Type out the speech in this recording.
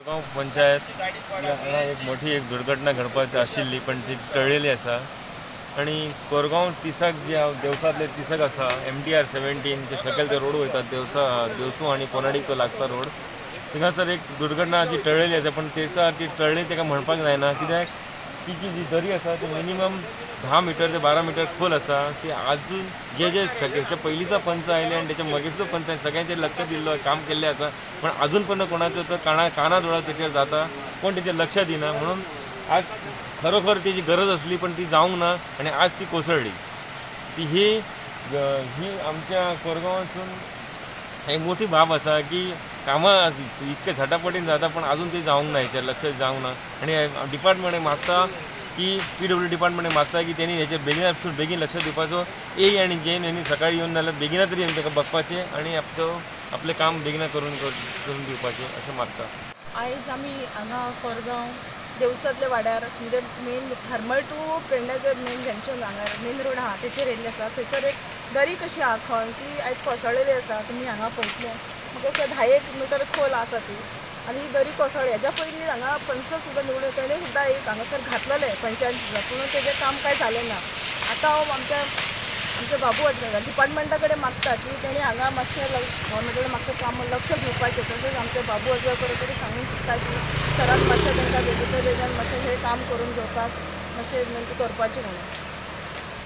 कोरगांव पंचायत हांगा एक मोठी एक दुर्घटना घडपाची आशिल्ली, पण ती टळलेली आसा. आनी कोरगांव तिसक जे देवसांतले तिसक आसा, एमटीआर 17 जे सकयल ते रोड वयतात, देवसा देवसू आनी कोनाडीक तो लागता रोड, थिंगासर एक दुर्घटना अशी टळलेली आसा. पण तेचा ती टळ्ळी ताका म्हणपाक जायना, कित्याक तिची जी दरी आसा ती मिनिमम 10 मिटर ते 12 मिटर खोल आसा. ती आजून जे जे हेच्या पयलींचो पंच आयले आनी तेच्या मागीरचो पंच आयले, सगळ्यांचेर लक्ष दिल्लो, काम केल्लें आसा, पण अजून पर्यंत कोणाचो तो काना काना दोळा तेचेर जाता, कोण तेचेर लक्ष दिना. म्हणून आज खरोखर तेजी गरज आसली, पण ती जावंक ना आनी आज ती कोसळ्ळी. ती ही ही आमच्या कोरगांवासून एक मोठी बाब आसा की कामां इतके झटापटीन जाता, पण अजून ते जावंक ना, हेचेर लक्ष जावंक ना. आनी डिपार्टमेंट मागता की, पीडब्ल्यू डिपार्टमेंट मागता की तेणी हेचेर बेगिनात बेगीन लक्ष दिवपाचो. ए आनी जेन यांनी सकाळी येवन जाल्यार बेगिना तरी ताका बघपाचें आनी आपलो आपलें काम बेगिना करून करून दिवपाचें अशें मागता. आयज आमी हांगा कोरगांव देवसांतल्या वाड्यार, म्हणजे मेन हरमल टू पेडणे जे मेन जंक्शन हांगा मेन रोड आहा तेचेर येयल्ले आसा. थंयसर एक दरी कशी आहा खण, ती आयज कोसळलेली आसा. तुमी हांगा पळयतले, म्हाका दिसता 10 एक मिटर खोल आसा ती आनी ही दरी कोसळ्ळी. हेज्या पयलीं हांगा पंच सुद्दां निवडून तेणें सुद्दां एक हांगासर घातलेलें पंचायत सुद्दां, पूण तेजें काम कांय जालें ना. आतां हांव आमच्या बाबू डिपार्टमेंटा कडेन मागता की तेणी हांगा मातशें गव्हर्मेंटा कडेन मागता काम लक्ष दिवपाचें. तशेंच आमच्या बाबू अजगर कडेन सांगूंक सोदता की सरान मातशें तांकां बेगीन बेगीन मातशें हें काम करून घेवपाक मातशें विनंती करपाचें म्हणून.